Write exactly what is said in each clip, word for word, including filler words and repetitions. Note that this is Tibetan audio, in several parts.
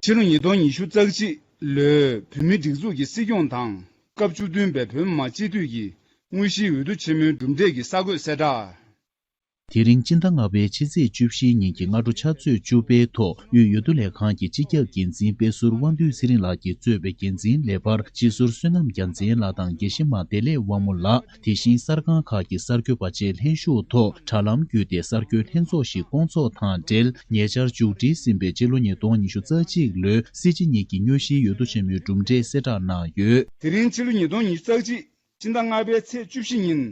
ཕྱི་ལོ་ཉིས་སྟོང་ཉི་ཤུ་རྩ་གཅིག་ལོའི་བོད་མིའི་སྒྲིག་འཛུགས་ཀྱི་སྲིད་སྐྱོང་དང་སྐབས་བཅུ་བདུན་པའི་བོད་མི་མང་སྤྱི་འཐུས་ཀྱི་དངོས་གཞིའི་འོས་བསྡུ་ཆེན་མོའི་གྲུབ་འབྲས་ཀྱི་གསར་འགོད་གསལ་བསྒྲགས། དེ་རིང་སྤྱི་ཟླ་ལྔ་པའི་ཕྱི་ཚེས་བཅུ་བཞི་ཉིན་གྱི་སྔ་དྲོ་ཕྱག་ཚོད་བཅུ་པའི་ཐོག་དབུས་འོས་བསྡུ་ལས་ཁང་གི་སྤྱི་ཁྱབ་འགན་འཛིན་དཔེ་ཟུར་དབང་འདུས་ཚེ་རིང་ལགས་ཀྱིས་གཙོས་པའི་འགན་འཛིན་ལས་འཕར་སྤྱི་ཟུར་བསོད་ནམས་རྒྱལ་མཚན་ལགས་དང་དགེ་བཤེས་མ་བདེ་ལེགས་དབང་མོ་ལགས། དེ་བཞིན་གསར་ཁང་ཁག་གི་གསར་འགོད་པ་བཅས་ལྷན་ཞུགས་ཐོག་དྲ་ལམ་བརྒྱུད་དེ་གསར་འགོད་ལྷན་ཚོགས་ཤིག་བསྐོང་ཚོགས་དང་འབྲེལ། ཉེ་ཆར་མཇུག་སྒྲིལ་ཟིན་པའི་སྤྱི་ལོ་ཉིས་སྟོང་ཉི་ཤུ་རྩ་གཅིག་ལོའི་སྲིད་སྤྱི་གཉིས་ཀྱི་དངོས་གཞིའི་འོས་བསྡུ་ཆེན་མོའི་གྲུབ་འབྲས་གསལ་བསྒྲགས་གནང་ཡོད། དེ་རིང་ཕྱི་ལོ་ཉིས་སྟོང་ཉི་ཤུ་རྩ་གཅིག་སྤྱི་ཟླ་ལྔ་པའི་ཚེས་བཅུ་བཞི་ཉིན།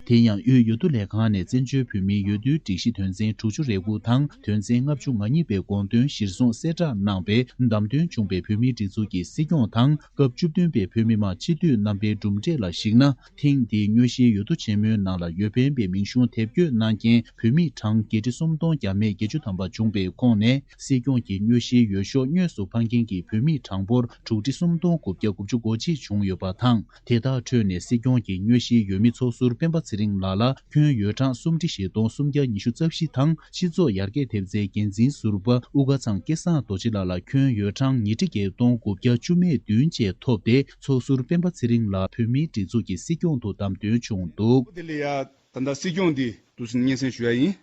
དེ་ཡང་དབུས་འོས་བསྡུ་ལས་ཁང་ནས་བཙན་བྱོལ་བོད་མིའི་འོས་བསྡུའི་སྒྲིག་གཞི་དོན་ཚན་དྲུག་ཅུ་རེ་དགུ་དང་དོན་ཚན་ལྔ་བཅུ་ང་གཉིས་པའི་དགོངས་དོན་གཞིར་བཟུང་གསལ་བསྒྲགས་གནང་བའི་བདམས་ཐོན་བྱུང་པའི་བོད་མིའི་སྒྲིག་འཛུགས་ཀྱི་སྲིད་སྐྱོང་དང་སྐབས་བཅུ་བདུན་པའི་བོད་མི་མང་སྤྱི་འཐུས་རྣམ་པའི་གྲུབ་འབྲས་ལ་གཞིགས་ན། ཐེངས་འདིའི་དངོས་གཞིའི་འོས་བསྡུ་ཆེན་མོའི་ནང་ལ་འོས་འཕེན་པའི་མིང་གཞུང་དེབ་སྐྱོད་གནང་མཁན་བོད་མི་གྲངས་བརྒྱད་ཁྲི་སུམ་སྟོང་བརྒྱ་མེད་བརྒྱད་ཅུ་ཐམ་པ་བྱུང་པའི་ཁོངས་ནས་སྲིད་སྐྱོང་གི་དངོས་གཞིའི་འོས་ཤོག་དངོས་སུ་འཕངས་མཁན་གྱི་བོད་མི་གྲངས་འབོར་དྲུག་ཁྲི་སུམ་སྟོང་དགུ་བརྒྱ་དགུ་བཅུ་གོ་གཅིག་བྱུང་ཡོད་པ་དང་། དེ་དག་ཁྲོད་ནས་སྲིད་སྐྱོང་གི་དངོས་གཞིའི་འོས་མི་ཚོགས་ཟུར་སྤེན་པ་ཚེ་རིང་ལགས་ལ་ཁྱོན་འོས་གྲངས་སུམ་ཁྲི་བཞི་སྟོང་སུམ་བརྒྱ་ཉི་ཤུ་རྩ་བཞི་དང་། སྤྱི་ཚོགས་ཡར་རྒྱས་ཐེབས་རྩའི་འགན་འཛིན་ཟུར་པ་དབུ་དཀར་ཚང་སྐལ་བཟང་རྡོ་རྗེ་ལགས་ལ་ཁྱོན་འོས་གྲངས་ཉིས་ཁྲི་བརྒྱད་སྟོང་དགུ་བརྒྱ་བཅུ་མེད་བདུན་བཅས་ཐོབ་སྟེ། ཚོགས་ཟུར་སྤེན་པ་ཚེ་རིང་ལགས་བོད་མིའི་སྒྲིག་འཛུགས་ཀྱི་སྲིད་སྐྱོང་དུ་བདམས་ཐོན་བྱུང་འདུག། དེ་ལ་ཡ་ད་ལྟ་སྲིད་སྐྱོང་འདི་འདུག་སེ་སྙན་སེང་ཞུ་ཡ་ཡིན།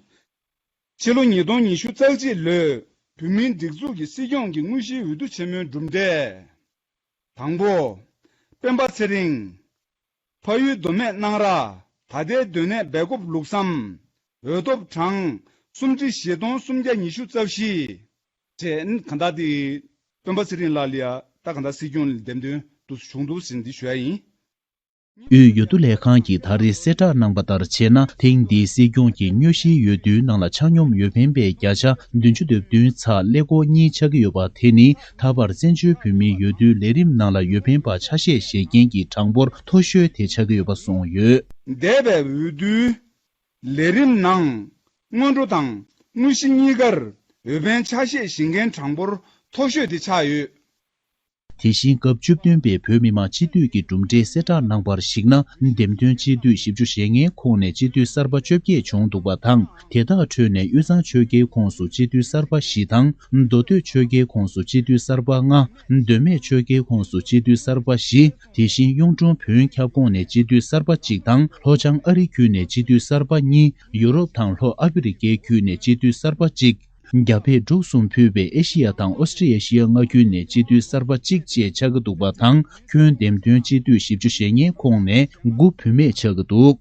ཕྱི་ལོ་ཉིས་སྟོང་ཉི་ཤུ་རྩ་གཅིག་ལོའི་བོད་མིའི་སྒྲིག་འཛུགས་ཀྱི་སྲིད་སྐྱོང་གི་དངོས་གཞིའི་འོས་བསྡུ་ཆེན་མོའི་གྲུབ་འབྲས། དང་པོ། སྤེན་པ་ཚེ་རིང་། ཕ་ཡུལ་མདོ་སྨད་སྣང་ར། ད་ལྟའི་སྡོད་གནས་སྦེལ་ཀོབ་ལུགས་བསམ། འོས་ཐོབ་གྲངས་སུམ་ཁྲི་བཞི་སྟོང་སུམ་བརྒྱ་ཉི་ཤུ་རྩ་བཞི། བཅས་གང་ལྟར་དེ་སྤེན་པ་ཚེ་རིང་ལགས་ལ་ཡ་ད་གང་ལྟར་སྲིད་སྐྱོང་ལ་འདེམས་ཐོན་དུ་བྱུང་འདུག་ཟེར་འདི་ཞུ་ཡ་ཡིན། དབུས་འོས་བསྡུ་ལས་ཁང་གིས་ད་རེས་གསལ་བསྒྲགས་གནང་པ་ལྟར་བྱས་ན། ཐེངས་འདིའི་སྲིད་སྐྱོང་གི་དངོས་གཞིའི་འོས་བསྡུའི་ནང་ལ་ཆ་སྙོམས་འོས་འཕེན་པའི་བརྒྱ་ཆ་བདུན་ཅུ་དོན་བདུན་ཚེག་ཀླད་ཀོར་གཉིས་ཆགས་ཀྱི་ཡོད་པ། དེ་ནི་ད་བར་བཙན་བྱོལ་བོད་མིའི་འོས་བསྡུའི་ལས་རིམ་ནང་ལ་འོས་འཕེན་པ་ཆ་ཤས་བཞེས་མཁན་གྱི་གྲངས་འབོར་མཐོ་ཤོས་དེ་ཆགས་ཀྱི་ཡོད་པ་གསུངས་ཡོད། འདས་པའི་འོས་བསྡུའི་ལས་རིམ་ནང་སྔོན་འགྲོ་དང་དངོས་གཞི་གཉིས་ཀར་འོས་འཕེན་ཆ་ཤས་བཞེས་མཁན་གྲངས་འབོར་མཐོ་ཤོས་དེ་ཆགས་ཡོད། དེ་བཞིན་སྐབས་བཅུ་བདུན་པའི་བོད་མི་མང་སྤྱི་འཐུས་ཀྱི་གྲུབ་འབྲས་གསལ་བསྒྲགས་གནང་པར་གཞིགས་ན། འདེམས་ཐོན་སྤྱི་འཐུས་བཞི་བཅུ་ཞེ་ལྔའི་ཁོངས་ནས་སྤྱི་འཐུས་གསར་པ་བཅོ་བརྒྱད་བྱུང་འདུག་པ་དང་། དེ་དག་ཁྲོད་ནས་དབུས་གཙང་ཆོལ་ཁའི་ཁོངས་སུ་སྤྱི་འཐུས་གསར་པ་བཞི་དང་། མདོ་སྟོད་ཆོལ་ཁའི་ཁོངས་སུ་སྤྱི་འཐུས་གསར་པ་ལྔ། མདོ་སྨད་ཆོལ་ཁའི་ཁོངས་སུ་སྤྱི་འཐུས་གསར་པ་བཞི། དེ་བཞིན་གཡུང་དྲུང་བོན་ཁྱབ་ཁོངས་ནས་སྤྱི་འཐུས་གསར་པ་གཅིག་དང་། ལྷོ་བྱང་ཨ་རི་ཁུལ་ནས་སྤྱི་འཐུས་གསར་པ་གཉིས། ཡུ་རོབ་དང་ལྷོ་ཨ་ཕི་རི་ཀའི་ཁུལ་ནས་སྤྱི་འཐུས་གསར་པ་གཅིག། རྒྱ་བལ་འབྲུག་གསུམ་ཕུད་པའི་ཨེ་ཤི་ཡ་དང་ཨོ་སི་ཀྲི་ཨེ་ཤི་ཡ་མངའ་ཁུལ་ནས་སྤྱི་འཐུས་གསར་པ་གཅིག་བཅས་ཆགས་ཀྱི་འདུག་པ་དང་། ཁྱོན་འདེམས་ཐོན་སྤྱི་འཐུས་བཞི་བཅུ་ཞེ་ལྔའི་ཁོངས་ནས་དགུ་བུད་མེད་ཆགས་ཀྱི་འདུག།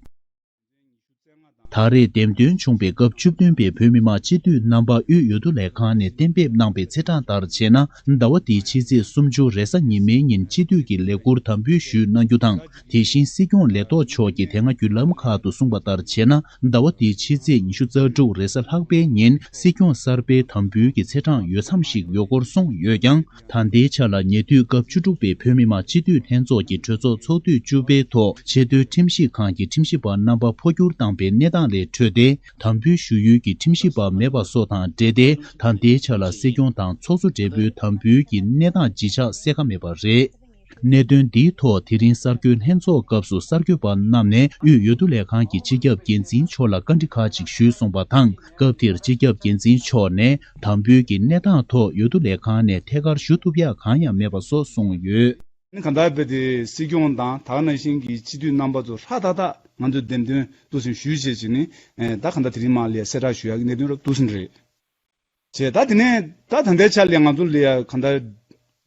ད་རེས་འདེམས་ཐོན་བྱུང་པའི་སྐབས་བཅུ་བདུན་པའི་བོད་མི་མང་སྤྱི་འཐུས་རྣམ་པ་དབུས་འོས་བསྡུ་ལས་ཁང་ནས་གཏན་འབེབས་གནང་པའི་ཚེས་གྲངས་ལྟར་བྱས་ན། ཟླ་བ་འདིའི་ཕྱི་ཚེས་སུམ་ཅུ་རེས་གཟའ་ཉི་མའི་ཉིན་སྤྱི་འཐུས་ཀྱི་ལས་འཁུར་དམ་འབུལ་ཞུས་གནང་རྒྱུ་དང་། དེ་བཞིན་སྲིད་སྐྱོང་ལས་ཐོག་མཆོག་གིས་དེ་སྔ་བརྒྱུད་ལམ་ཁག་ཏུ་གསུངས་པ་ལྟར་བྱས་ན། ཟླ་བ་འདིའི་ཕྱི་ཚེས་ཉི་ཤུ་རྩ་དྲུག་རེས་གཟའ་ལྷག་པའི་ཉིན་སྲིད་སྐྱོང་གསར་པའི་དམ་འབུལ་གྱི་ཚེས་གྲངས་འོས་འཚམ་ཞིག་ཡོད་སྐོར་གསུངས་ཡོད་ཀྱང་། ད་ལྟའི་ཆ་ལ་ཉེ་དུས་སྐབས་བཅུ་དྲུག་པའི་བོད་མི་མང་སྤྱི་འཐུས་ལྷན་ཚོགས་ཀྱི་གྲོས་ཚོགས་ཚོགས་དུས་བཅུ་པའི་ཐོག་ཆེས་མཐོའི་ཁྲིམས་ཞིབ་ཁང་གི་ཁྲིམས་ཞིབ་པ་རྣམ་པ་འཕོ་འགྱུར་བཏང་པའི་གནས་སྟངས་ལས་འཕྲོས་ཏེ། དམ་འབུལ་ཞུ་ཡུལ་གྱི་ཁྲིམས་ཞིབ་པ་མེད་པ་སོགས་དང་འབྲེལ་ཏེ། ད་ལྟའི་ཆ་ལ་སྲིད་སྐྱོང་དང་ཚོགས་གཙོ་སྦྲེལ་པོའི་དམ་འབུལ་གྱི་གནས་སྟངས་ཇི་ཆགས་གསལ་ཁ་མེད་པ་རེད། གནད་དོན་འདིའི་ཐོག་དེ་རིང་གསར་འགོད་ལྷན་ཚོགས་སྐབས་སུ་གསར་འགོད་པ་རྣམས་ནས་དབུས་འོས་བསྡུ་ལས་ཁང་གི་སྤྱི་ཁྱབ་འགན་འཛིན་མཆོག་ལ་བཀའ་འདྲི་ཁག་ཅིག་ཞུས་སོང་བ་དང་། སྐབས་དེར་སྤྱི་ཁྱབ་འགན་འཛིན་མཆོག་ནས་དམ་འབུལ་གྱི་གནས་སྟངས་ཐོག་འོས་བསྡུ་ལས་ཁང་ནས་ཐད་ཀར་ཞུ་ཐུབ་ཡག་གང་ཡང་མེད་པ་སོགས་གསུངས་ཡོད། གང་ལྟར་རྦད་དེ་སྲིད་སྐྱོང་དང་ད་ག་ནང་བཞིན་གྱི་སྤྱི་འཐུས་རྣམ་པ་ཚོ་ཧྲ་ཐག་ཐག་ང་ཚོས་འདེམས་ཐོན་འདུག་སེ་ཞུས་བྱས་བྱས་ནས། ད་གང་ལྟར་དེ་རིང་མར་ལ་གསལ་བསྒྲགས་ཞུ་ཡག་གི་གནད་དོན་རབ་འདུག་སེ་རེད། བྱས་ད་དེ་ནས་ད་ད་ལྟའི་ཆ་ལ་ང་ཚོ་ལ་ཡ་གང་ལྟར་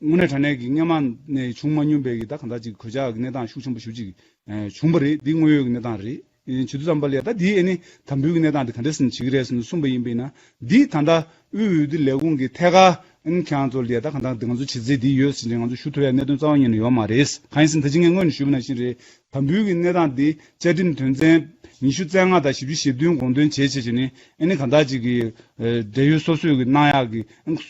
དངོས་གནས་དྲང་གནས་ཀྱི་སྔོན་མ་ནས་བྱུང་མ་མྱོང་པའི་གི་ད་གང་ལྟར་ཅིག་གོད་ཆག་གི་གནས་སྟངས་ཤུགས་ཆེན་པོ་ཞེ་པོ་ཅིག་བྱུང་བ་རེད། འདི་དངོས་ཡོད་ཀྱི་གནས་སྟངས་རེད། བྱེད་དུས་ཙམ་པ་ལ་ཡ་ད་འདིའི་ཨ་ནི་དམ་འབུལ་གྱི་གནས་སྟངས་དེ་ག་འདྲ་ཞིག་བྱེད་ཀྱི་རེད་ཟེར་ནས་གསུངས་པ་ཡིན་པས་ན། འདི་ད་ལྟ་དབུས་འོས་བསྡུ་ལས་ཁུངས་ཀྱི་ཐད་ཀར་ཨ་ནི་ཁྱེད་རང་ཚོ་ལ་ཡ་ད་གང་ལྟར་འདི་ང་ཚོ་བྱེད་རྩིས་འདི་ཡོད་ཟེར་ནས་ང་ཚོ་ཞུ་ཐུབ་ཡ་གནད་དོན་རྩ་བ་ཉིད་ནས་ཡོད་མ་རེད། གང་ཡིན་ཟེར་ན་ད་ཅི་ངས་སྔོན་ནས་ཞུས་པ་ནང་བཞིན་རེད། དམ་འབུལ་གྱི་གནས་སྟངས་འདི་བཅའ་ཁྲིམས་དོན་ཚན་ཉི་ཤུ་རྩ་ལྔ་དང་བཞི་བཅུ་ཞེ་བདུན་དགོངས་དོན་བྱས་བྱས་བྱས་ནས་ཨ་ནི་གང་ལྟར་ཅིག་གི་འབྲེལ་ཡོད་སོ་སོས་ཀྱི་གནང་ཡག་གི་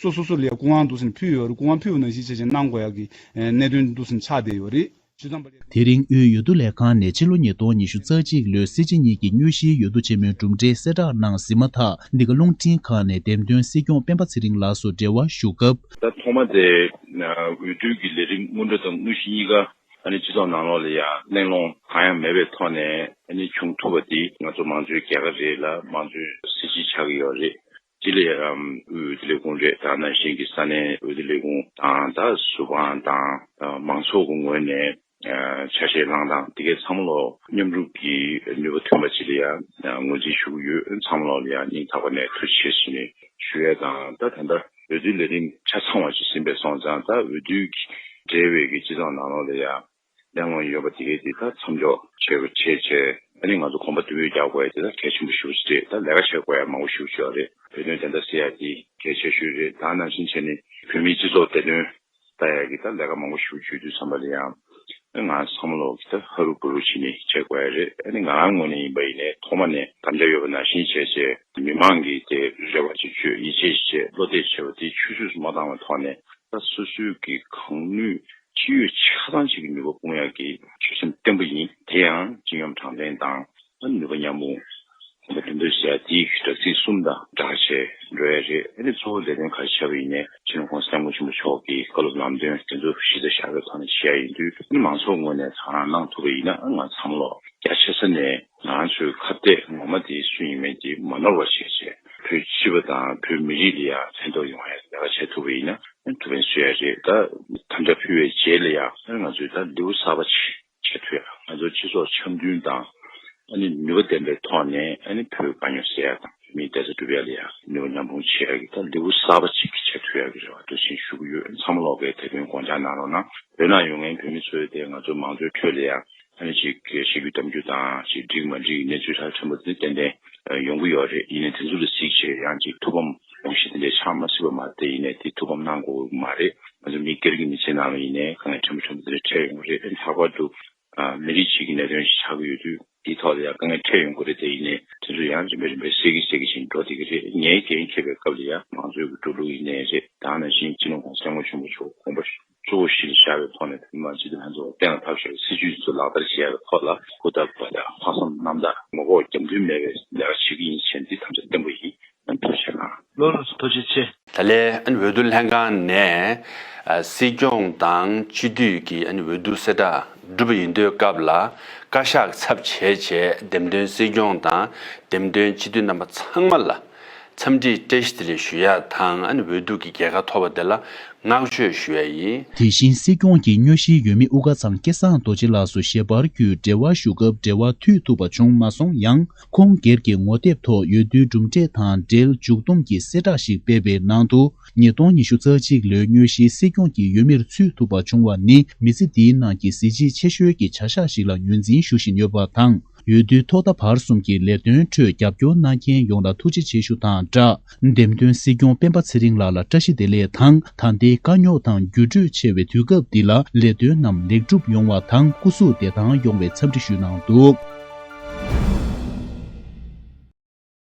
སོ་སོ་སོ་ལ་ཡ་སྐུ་དབང་འདུག་སེ་ཕུལ་ཡོད་རེད། སྐུ་དབང་ཕུལ་བ་ནང་བཞིན་བྱས་བྱས་གནང་དགོས་ཡག་གི་གནད་དོན་འདུག་སེ་ཆགས་བསྡད་ཡོད་རེད། ཞུ་ཙམ་པ་རེད། དེ་རིང་དབུས་འོས་བསྡུ་ལས་ཁང་ནས་ཕྱི་ལོ་ཉིས་སྟོང་ཉི་ཤུ་རྩ་གཅིག་ལོའི་སྲིད་སྤྱི་གཉིས་ཀྱི་དངོས་གཞིའི་འོས་བསྡུ་ཆེན་མོའི་གྲུབ་འབྲས་གསལ་བསྒྲགས་གནང་ཟིན་མ་ཐག་འདི་ག་རླུང་འཕྲིན་ཁང་ནས་འདེམས་ཐོན་སྲིད་སྐྱོང་སྤེན་པ་ཚེ་རིང་ལགས་སུ་འབྲེལ་བ་ཞུ་སྐབས། ད་ཐོག་མ་དེ་འོས་བསྡུ་གི་ལས་རིམ་སྔོན་འགྲོ་དང་དངོས་གཞི་གཉིས་ཀ་ཨ་ནི་སྤྱི་ཚོགས་ནང་ལོགས་ལ་ཡང་གླེང་སློང་གང་ཡང་མེད་པའི་ཐོག་ནས་ཨ་ནི་བྱུང་ཐུབ་པ་དེ་ང་ཚོ་མང་གཙོའི་རྒྱལ་ཁ་རེད་ལ་མང་གཙོའི་སྲིད་སྤྱི་ཆགས་ཀྱི་ཡོད་རེད། དེ་ལས་ཨམ་དབུས་འོས་བསྡུ་ལས་ཁུངས་རེད། ད་ནང་བཞིན་གྱི་ས་གནས་འོས་བསྡུ་ལས་ཁུངས་དང་། ད་ཟུར་དཔང་དང་། ཨ་མང་ཚོགས་ཀྱི་ངོས་ནས་ཨ་ཆ་ཤས་བླངས་སྟངས་དེ་གའི་ཚང་མ་ལོ་མཉམ་རུབ་ཀྱི་ནུས་པ་ཐོན་པ་ཅིག་ལ་ཡང་ངོས་འཛིན་ཞུ་གི་ཡོད། ཚང་མ་ལོ་ལ་ཡང་སྙིང་ཐག་པ་ནས་ཐུགས་རྗེ་ཆེ་ཞུས་ནས་ཞུ་ཡས་དང་། ད་ད་ལྟ་འོས་བསྡུའི་ལས་རིམ་ཆ་ཚང་བ་ཞིག་ཟིན་པའི་སོང་ཙང་། ད་འོས་བསྡུ་གི་འབྲེལ་བའི་གི་སྤྱི་ཚོགས་ནང་ལོགས་ལ་ཡང་གླེང་སློང་ཡོད་པ་དེ་གའི་དེ་ད་མཚམས་འཇོག་བྱས་བྱས་བྱས། ཨ་ནི་ང་ཚོ་གོམ་པ་མདུན་སྤོས་རྒྱག་དགོས་ཡ་དེ་ད་གལ་ཆེན་པོ་ཞེ་པོ་ཅིག་རེད། ད་ལས་ཀ་བྱེད་དགོས་ཡ་མང་པོ་ཞེ་པོ་ཅིག་ཡོད་རེད། བོད་དོན་བདེན་མཐའ་གསལ་ཡ་དེ་གལ་ཆེ་ཤོས་རེད། ད་ནང་བཞིན་བྱས་ནས་བོད་མིའི་སྤྱི་ཚོགས་བདེ་དོན་ལྟ་ཡ་གི་ད་ལས་ཀ་མང་པོ་ཞེ་པོ་ཅིག་ཡོད་དུས་ཙམ་པ་ལ་ཡང་། ཨ་ང་ཚང་མ་ལོག་གི་ད་ཧ་རུ་བུ་རུ་བྱས་ནས་བྱེད་དགོས་ཡ་རེད། ཨ་ནི་ང་རང་ངོས་ནས་ཡིན་པ་ཡིན་ནའི་ཐོག་མ་ནས་དམ་བཅའ་ཡོད་པ་ནང་བཞིན་བྱས་བྱས། མི་མང་གིས་དེ་རེ་བ་ཅིག་བཅོལ། ཡིད་ཆེས་བྱས། བློ་གཏད་བྱས་པ་དེ་ཆུད་ཟོས་སུ་མ་བཏང་བའི་ཐོག་ནས། ད་སོ་སོའི་གི་གང་ནུས་ཅི་ཡོད་ཆ་ཚང་ཅིག་གི་ནུས་པ་སྤུངས་ཡག་གི་ཆོད་སེམས་བརྟན་པོ་ཡིན། དེ་ཡང་སྤྱི་སྙོམས་དྲང་བདེན་དང་ནུས་པ་མཉམ་སྤུངས། དེ་འདྲ་ཟེར་ཡ་དེའི་དྲ་ཚིགས་གསུམ་དང་སྦྲགས་བྱས་འགྲོ་ཡ་རེད། ཨ་ནི་གཙོ་བོ་ལས་དོན་ག་རེ་བྱས་པ་ཡིན་ནའི་སྤྱི་ནོར་༸གོང་ས་༸སྐྱབས་མགོན་ཆེན་པོ་མཆོག་གི་བཀའ་སློབ་ལམ་སྟོན་དེ་ཚོ་གཞི་རྩར་བཞག་པའི་ཐོག་ནས་བྱེད་ཡ་ཡིན་དུས། ཨ་ནི་མང་ཚོགས་ངོས་ནས་ཐག་རང་གནང་ཐུབ་པ་ཡིན་ན། ཨ་ང་ཚང་མ་ལོ་རྒྱ་ཆེ་ས་ནས་ང་ཚོའི་ཁ་གཏད་ངོ་མ་དེ་སུ་ཡིན་མིན་དེ་མ་ནོར་བ་བྱས་བྱས། བོད་སྤྱི་པ་དང་བོད་མི་རིགས་ལ་ཡང་ཕན་ཐོགས་ཡོང་ཡ་ལས་ཀ་བྱེད་ཐུབ་པ་ཡིན་ན། ཐུགས་ཕན་གསོས་ཡ་རེད། ད་དམ་བཅའ་ཕུལ་བའི་རྗེས་ལ་ཡང་ང་ཚོས་ད་ལེའུ་གསར་པ་ཅིག་བྱེད་ཐུབ་ཡ། ང་ཚོ་སྤྱི་ཚོགས་འཆམ་མཐུན་དང་། ཨ་ནི་ནུས་པ་ལྡན་པའི་ཐོག་ནས་ཨ་ནི་བོད་དཀའ་རྙོག་སེལ་ཡ་དང་། བོད་མིའི་བདེ་རྩ་སྒྲུབ་ཡ་ལ་ཡང་ནུས་པ་མཉམ་སྤུངས་བྱེད་ཡ་གི་ད་ལེའུ་གསར་པ་ཅིག་བྱེད་ཐུབ་ཡ་གི་རེ་བ་འདུག་ཅེས་ཞུ་གི་ཡོད། ཚང་མ་ལོག་གིས་དེ་དོན་དགོངས་འཇགས་གནང་རོགས་གནང་། བོད་ནང་ཡོད་མཁན་བོད་མི་ཚོས་དེ་ང་ཚོ་མང་གཙོའི་ཁྲོད་ལ་ཡང་ཨ་ནི་ཅིག་གི་གཤིས་རྒྱུད་གཏམ་རྒྱུད་དང་ཅིག་འགྲིག་མ་འགྲིག་གི་གནས་ཚུལ་ཧྲ་ཕྲན་བུ་དེ་ཏན་ཏན་ཡོང་གི་ཡོད་རེད། ཡིན་ནའི་དེ་ཚོ་ལ་གཟིགས་བྱས་ཡང་ཅིག་ཐུགས་ཕམ་ཡོང་གཞི་དེ་འདྲ་ཆགས་མ་སྲིད་པ་མ་རེད། དེ་ཡིན་ནའི་དེ་ཐུགས་ཕམ་གནང་དགོས་མ་རེད། ང་ཚོ་མི་སྒེར་གྱི་མི་ཚེ་ནང་ལ་ཡིན་ནའི་དཀའ་ངལ་ཕྲན་བུ་ཕྲན་བུ་དེ་འདྲ་འཕྲད་ཡོང་གི་རེད། ལྷག་པར་དུ་ཨ་མི་རིགས་གཅིག་གི་གནད་དོན་ཞིག་ཆགས་ཀྱི་ཡོད་དུས་དེའི་ཐོག་ལ་ཡང་དཀའ་ངལ་འཕྲད་ཡོང་གི་རེད། དེ་ཡིན་ནའི་དེ་ཚོ་ཡང་རིམ་པས་རིམ་པས་སེལ་གྱིན་སེལ་གྱིན་འགྲོ་བསྡད་ཀྱི་རེད། ངའི་འགན་འཁྱེར་བའི་སྐབས་ལ་ཡང་མང་གཙོའི་གི་འགྲོ་ལུགས་ཡིན་ནའི་རེད། ད་ནང་བཞིན་སྤྱི་ནོར་༸གོང་ས་༸སྐྱབས་མགོན་ཆེན་པོ་མཆོག་དགོངས་པ་གཙོ་བོ་གཞིར་བཞག་པའི་ཐོག་ནས་མི་མང་སྤྱི་འཐུས་ལྷན་ཚོགས་གཏན་ལ་ཕབ་བཞག་པའི་སྲིད་བྱུས་དེ་ཚོ་ལག་བསྟར་བྱེད་ཡག་གི་ཐོག་ལ་ཧུར་ཐག་འབད་ཐག་ལྷག་བསམ་རྣམ་དག་ངོ་ལྐོག་རྒྱབ་མདུན་མེད་པའི་ལས་ཀ་བྱེད་ཀྱི་ཡིན་ཟེར་འདི་དམ་བཅའ་བརྟན་པོ་ཡིན། ཐུགས་རྗེ་ཆེ་གནང་། ལགས་ལགས་སོ། ཐུགས་རྗེ་ཆེ། ད་ལན་འོས་བསྡུ་ལྷན་ཁང་ནས་ཨ་སྲིད་སྐྱོང་དང་སྤྱི་འཐུས་ཀྱི་ཨ་ནི་འོས་བསྡུ་གསལ་བསྒྲགས་གྲུབ་པ་ཡིན་དུས་སྐབས་ལ་བཀའ་ཤག་ཚབ་བྱས་བྱས་འདེམས་ཐོན་སྲིད་སྐྱོང་དང་འདེམས་ཐོན་སྤྱི་འཐུས་རྣམ་པ་ཚང་མ་ལ་འཚམས་འདྲི་བཀྲ་ཤིས་བདེ་ལེགས་ཞུ་ཡ་དང་། ཨ་ནི་འོས་བསྡུ་གི་རྒྱལ་ཁ་ཐོབ་པ་དེ་ལ་བསྔགས་བརྗོད་ཞུ་ཡ་ཡིན། དེ་བཞིན་སྲིད་སྐྱོང་གི་དངོས་གཞིའི་འོས་མི་དབུ་དཀར་ཚང་སྐལ་བཟང་རྡོ་རྗེ་ལགས་སུ་ཞལ་པར་བརྒྱུད་འབྲེལ་བ་ཞུ་སྐབས་འབྲེལ་བ་མཐུད་ཐུབ་པ་བྱུང་མ་སོང་ཡང་། ཁོང་སྒེར་གྱི་ངོ་དེབ་ཐོག་འོས་བསྡུའི་གྲུབ་འབྲས་དང་འབྲེལ་མཇུག་བསྡོམས་ཀྱི་གསལ་བསྒྲགས་ཤིག་སྤེལ་བའི་ནང་དུ། ཉིས་སྟོང་ཉི་ཤུ་རྩ་གཅིག་ལོའི་དངོས་གཞིའི་སྲིད་སྐྱོང་གི་འོས་མིར་ཚུད་ཐུབ་པ་བྱུང་བ་ནི་མི་ཚེ་འདིའི་ནང་གི་གཟི་བརྗིད་ཆེ་ཤོས་ཀྱི་བྱ་གཞག་ཞིག་ལ་ངོས་འཛིན་ཞུ་བཞིན་ཡོད་པ་དང་། འོས་བསྡུའི་ཐོག་མཐའ་བར་གསུམ་གྱི་ལས་དོན་ཁྲོད་རྒྱབ་སྐྱོར་གནང་མཁན་ཡོངས་ལ་ཐུགས་རྗེ་ཆེ་ཞུ་དང་སྦྲགས། འདེམས་ཐོན་སྲིད་སྐྱོང་སྤེན་པ་ཚེ་རིང་ལགས་ལ་བཀྲ་ཤིས་བདེ་ལེགས་དང་། ད་ལྟའི་དཀའ་རྙོག་དང་འགྱུར་འགྲོས་ཆེ་བའི་དུས་སྐབས་འདི་ལ་ལས་དོན་རྣམས་ལེགས་གྲུབ་ཡོང་བ་དང་སྐུ་གཟུགས་བདེ་ཐང་ཡོང་བའི་འཚམས་འདྲི་ཞུས་གནང་འདུག།